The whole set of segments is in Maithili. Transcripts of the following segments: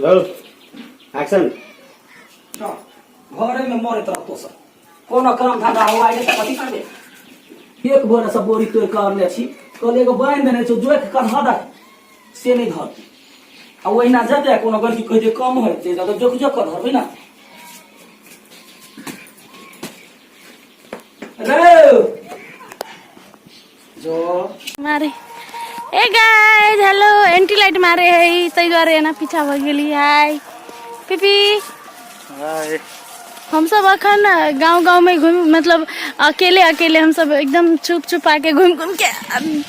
Roll action. घरे में मरैत रहतो सब, कोनो काम धंधा हुआ तऽ कथी करबे? एक बोरा सब बोरी तोड़ कऽ अनने छी, कहलियै एगो बान्हि देने छौ, जोखि कऽ धऽ दे, से नहि धरतै। आ ओहिना जेतै, कोनो गलती कहि दे कम होइतै तऽ जोखि जोखि कऽ धरबै ने रे जो मारे। ए गाइस, हेलो। एंटी लाइट मारे है, ताहि दुआरे एना पीछा भऽ गेली। हाय पीपी। हाय। हमसब अखन गांव गांव में घूम, मतलब अकेले अकेले हमसब एकदम छुप छुपा के घूम घूम के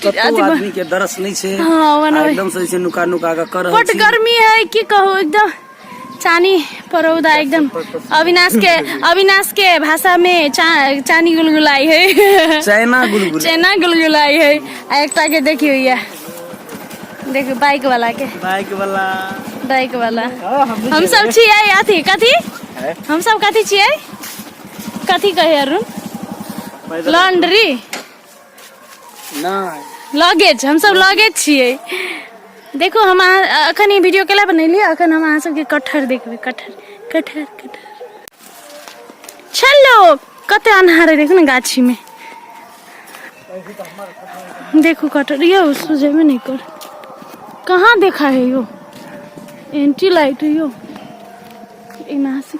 कतौ अथी आदमी के दरस नहीं छै। हाँ, आ एकदम से जे छै नुका नुका के कर रहल बड छी। गर्मी है, की कहू, एकदम चानी परौदा एकदम। अविनाश के भाषा में चानी गुलगुलाई है। चाइना गुलगुला। चना गुलगुलाई है। आ एकटा के देखियो, ये देखियो बाइक वाला के। बाइक वाला। बाइक वाला। हम सब छियै अथी कथी, हम सब कथी छियै, कथी कहे अरुण? लॉन्ड्री। नहीं। लगेज, हम सब लगेज छियै। देखो, हम अहाँ अखन ई वीडियो केला बनेलियै? अखन हम अहाँ सबके कटहर देखबै। कटहर, कटहर, कटहर। चलो, कते अन्हार है, देखो ने गाछी में। देखो कटहर। यो सुझेबे नहीं कर, कहाँ देखा है यो? एंटी लाइट है यो। एना से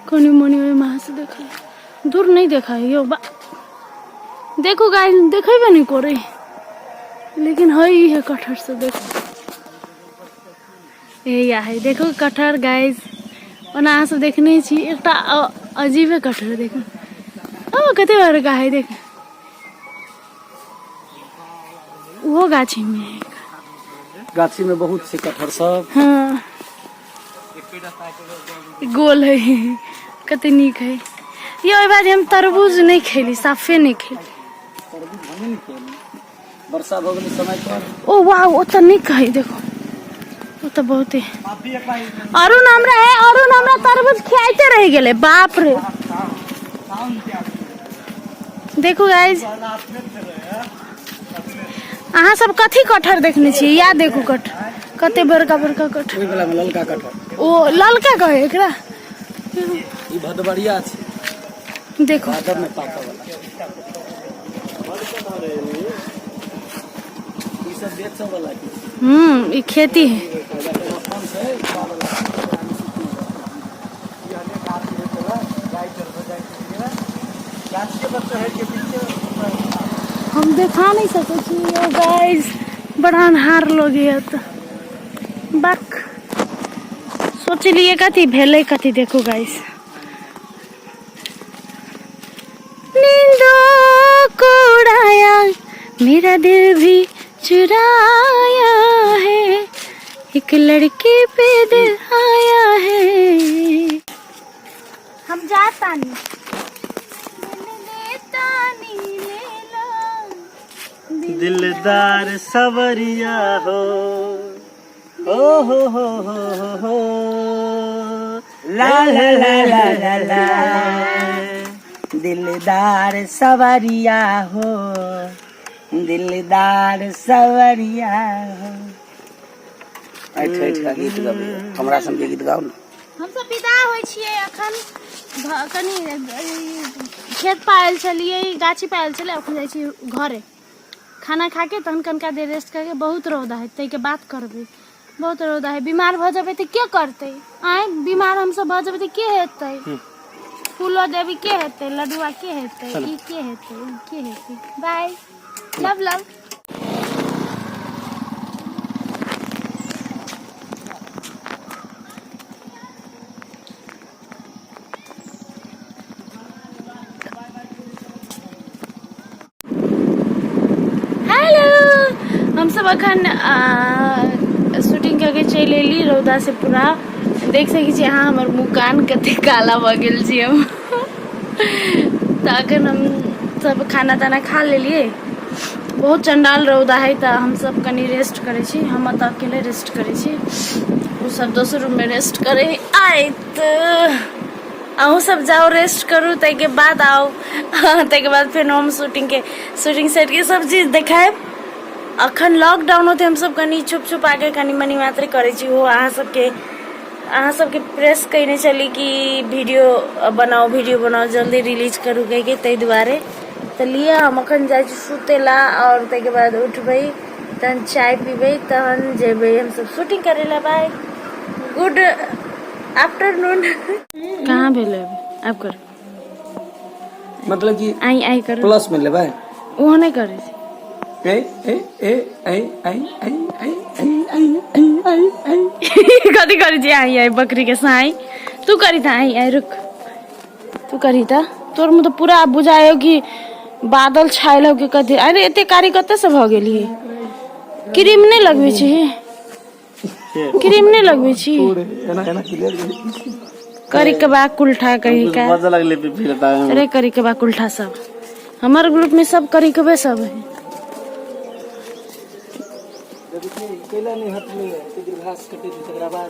कनी मनी ओहि से देखा, दूर नहीं देखा है यो। बा देखो गाइस, देखेबे नहीं करे, लेकिन है ही है कटहर से। देखो, ए या है, देखो कटहर गाइस। ओना अहाँ सब देखने छी, एकटा अजीबे कटहर। देखो, ओ कते बड़का है, देख। ओहो गाछी में है। गाछी में बहुत छै कटहर सब। हाँ, गोल है, कते नीक है ये। ओहि बार हम तरबूज नहीं खेली, साफे नहीं खेली। तरबूज हमें नहीं खेली, वर्षा भऽ गेलै समय पर। ओ वाह, ओ तऽ नीक है। देखो, ओ तऽ बहुते। अरुण हमरा है, अरुण हमरा तरबूज खियाइते रहि गेलै। बाप रे, देखू गाइस, अहाँ सब कथी कटहर देखने छियै? या देखू कटहर, कते बड़का बड़का कटहर। ओहि वला में ललका कटहर। ओ ललका कहे एकरा। ई भदबरिया छै। देखो। भादर में पाकऽ वाला ई सब बेचऽ वाला के। ई खेती है। फोन छै। हम देखा नहीं सकै छी यो गाइस, बड़ा अन्हार लगैया तऽ बक सोचलिए कथी भेलै कथी। देखू गाइस, नींदों को उड़ाया, मेरा दिल भी चुराया है, एक लड़की पे दिल आया है। हम जातानी, दिल देतानी ले लो। दिलदार सवरिया हो हो हो हो हो हो हो ला ला ला ला ला ला, दिलदार सवरिया हो, दिलदार सवरिया हो। ऐठ ऐठ का गीत गबै, हमरा सबके गीत गाउ ने। हमसब विदा होइ छियै अखन। कनि खेत पायल छलियै, गाछी पायल छलियै, अखन जाइ छी घरे खाना खाके, तहन कनिका देर रेस्ट करके। बहुत रौदा है, ताहिके बाद करबै। बहुत रौदा है, बीमार भऽ जेबै तऽ के करतै? आँय, बीमार हमसब भऽ जेबै तऽ के हेतै? फूलो देवी के हेतै? लडुआ के हेतै? ई के हेतै? ई के हेतै? बाय, लव लव। हेलो, हमसब अखन शूटिंग करके चलि एली। रौदा से पूरा देख सकै छी अहाँ, हमर मुँह कान कते काला भऽ गेल छी हम। तऽ अखन हम सब खाना ताना खा लेलियै। बहुत चंडाल रौदा है, तऽ हमसब कनि रेस्ट करै छी। हम तऽ अकेले रेस्ट करै छी, ओ सब दोसर रूममे रेस्ट करै। आय तऽ अहूँ सब जाउ, रेस्ट करू, ताहिके बाद आउ, ताहिके बाद फेर हम शूटिंगके शूटिंग सेटके सब चीज देखायब। अखन लॉकडाउन होते हमसब कनि छुप छुपाके कनि मनि मात्रे करै छी। ओ अहाँ सबके प्रेस कयने छली कि वीडियो बनाउ, वीडियो बनाउ, जल्दी रिलीज करू कहिके, ताहि दुआरे। तऽ लिअ, हम अखन जाइ छी सुते ला आओर ताहिके बाद उठबै, तहन चाय पीबै, तहन जेबै हमसब शूटिंग करै ला। बाय, गुड आफ्टरनून। कहाँ भेलै? आब कर। मतलब कि आई आई कर। प्लस में लेबै। ओहो नहि करै छै। ए ए ए ए ए ए ए ए ए ए ए ए। कथी करै छी? आई आई बकरी के साई तू करी था। आई आई, रुक, तू करी था। तोर मुँह तऽ पूरा बुझायो कि बादल छायल हो कि कथी। अरे, एते कारी कतऽ से भऽ गेली? क्रीम नहि लगबै छी? क्रीम नहि लगबै छी? एना एना क्लियर। करी के बा कुल्ठा कही का। मजा लगले पिपी लता। अरे, करी के बा कुल्ठा सब, हमर ग्रुप में सब करी के बे सब है। कैला नहीं हटले ते घास कटे तकरा बाद।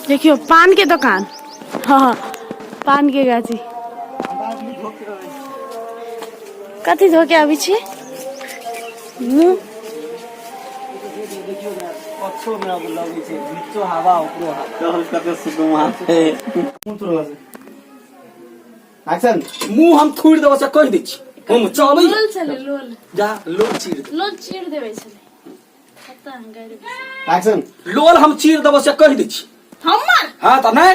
देखियो, पान के दुकान। हाँ, पान के गाछी। कथी धोके आबै छी मुँह? देखियो ने, पक्षो में अब लगै छै नीचो हवा, ऊपरो हवा। चल, कते सुतू वहां पे। एक्शन। मुंह हम थूड़ देबो से कहि दै छी, हम चलै। लोल छलै, लोल। जा, लोल चीर दे। लोल चीर देबै छलै कतऽ हम गाड़ि। एक्शन। लोल हम चीर देबो से कहि दै छी। हमर। हाँ तऽ नहि।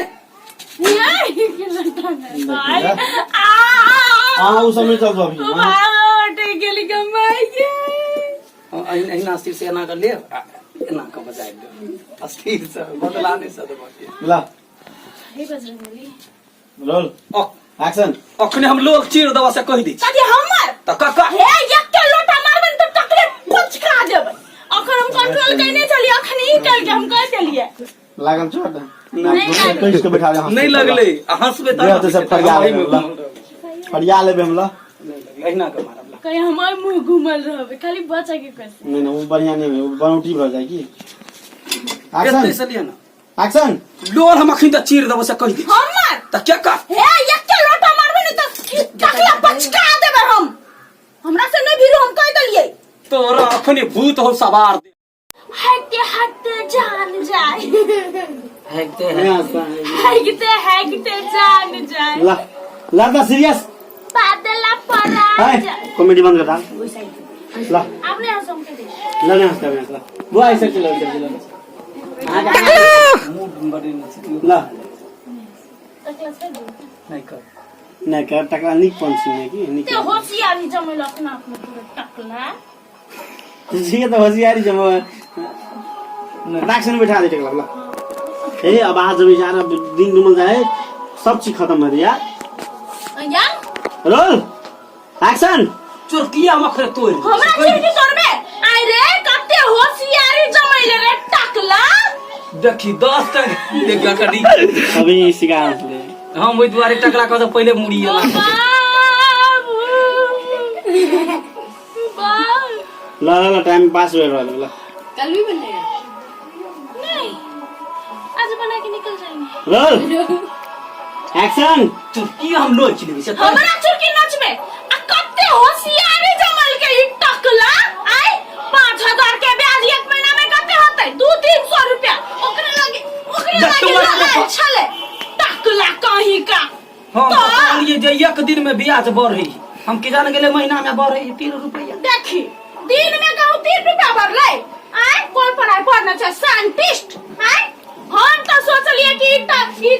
नहीं, के लड़का नहीं भाई आ। हां, उ सब नहीं चल अभी। भाग गेली कमाई के। अहिना स्थिर से एना कऽ लेब आ एना कऽ बजाय देब, स्थिर से बदला नहि सदबऽ के। ला। हे बजरंगबली। रोल। एक्शन। अखने हम लोल चीर देबो से कहि दै छी। कथी हमर? तऽ कका। हे, एकटा लोटा मारबे तऽ टकले कुछ खा देबै। अखन हम कंट्रोल कइने छलियै, अखन ई कल के हम कह देलियै। लागल चोट? नहीं लागल। कहि के बैठा दे। नहि लगलै आ हंसबै देह तऽ सब फरिया लेबै हम, ला। फरिया लेबै हम, ला। नहि लगलै, अहिना कऽ मारब, ला। कहीं हमर मुंह घुमल रहबे खाली बच्चा के कैसे। नहीं नहीं, वो बढ़िया नहीं है, वो बनौटी भऽ जाए की। एक्शन। एतै से लिअ ने। एक्शन। लोल हम अखन तऽ चीर देबो से कहि दै छी। हमर। तऽ के कर? हे, एकटा लोटा मारबे ने तऽ टकला पचका देबै हम। हमरा से नहीं भीरू, हम कह देलियै। तोरा अखने भूत हो सवार दे। हटते हटते जान जाए। हैकते। नहीं हंसता है। हटते हटते जान जाए। ला ला, दा सीरियस। बादला परा है जाए। कॉमेडी बंद कर डाल, ला। आपने हंसो के दे। ला, नहीं हंसता, नहीं हंसता। वो ऐसे चलो, ऐसे चलो। मुंह बड़े नचतियो। ला। टकला से दे। नहीं कर। नहीं कर, टकला निक पंछी है की निक। ते होशियारी जमेल अपना आप में पूरा टकला। ठीक तो होशियारी जमा एक्शन, बैठा दे टकला, ला। ए, अब आज जब यार, अब दिन डुमल जाए, सब चीज खत्म हो यार। यार। Role, action. चुरकिया हम अखने तोड़। हमरा खिड़की तोड़बे? आइ रे, कते होशियारी जमैले रे टकला। देखी, 10 टक देखियो कनी। अभी सिखा हंसले। हम ओहि दुआरे टकला कह पहिले मुड़ी ओ एला। बाबू बाबू। ला ला ला, टाइम पास हो रहल, ला। कल भी बनेगा? नहीं, आज बना के निकल जाएंगे। Role, action. चुरकी हम लोच लेबै से तोड़। हमरा चुरकी नचबे आ कते होशियारी जमल के ई टकला। आइ 5000 के ब्याज एक महीना में कते होतै? 200-300 रुपया ओकरे लगे, ओकरे देख लगे तुम्हारा लगल देखो। छले टकला कहीं का। हम तो? तऽ कहलियै जे एक दिन में ब्याज बढ़ै, हम की जान गेलै महीना में बढ़ै 3 रुपया। देखी, दिन में कहूँ 3 रुपया बढ़लै। आय, कोन पढ़ाई पढ़ने छै साइंटिस्ट? आय, हम तो सोचलिए कि ई ई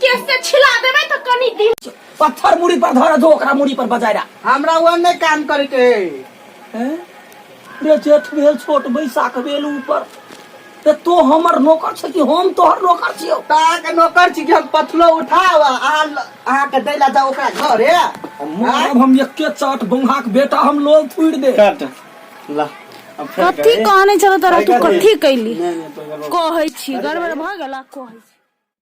केस से छिला देबै तऽ कनी दिन पत्थर मुड़ी पर धर दो, ओकरा मुड़ी पर बजाय रा। हमरा वो नहीं काम करे के है। हैं? रे, जेठ भेल छोट, बैसाख भेल ऊपर, ते तो हमर नौकर छै कि हम तोहर नौकर छियौ? तऽ अहाँके नौकर छी कि हम पथलो उठाव आ अहाँ अहाँके दै ला जाउ ओकरा घरे? मारब हम एके चाट, बंघाक बेटा, हम लोल थुड़ि दे। कट, ला, अब फेर कथी कर। कहने छलो तोरा? तू कथी? कथी कैली? नहीं नहीं, तो गड़बड़। कहै छी गड़बड़ भऽ गेला, कहै छी।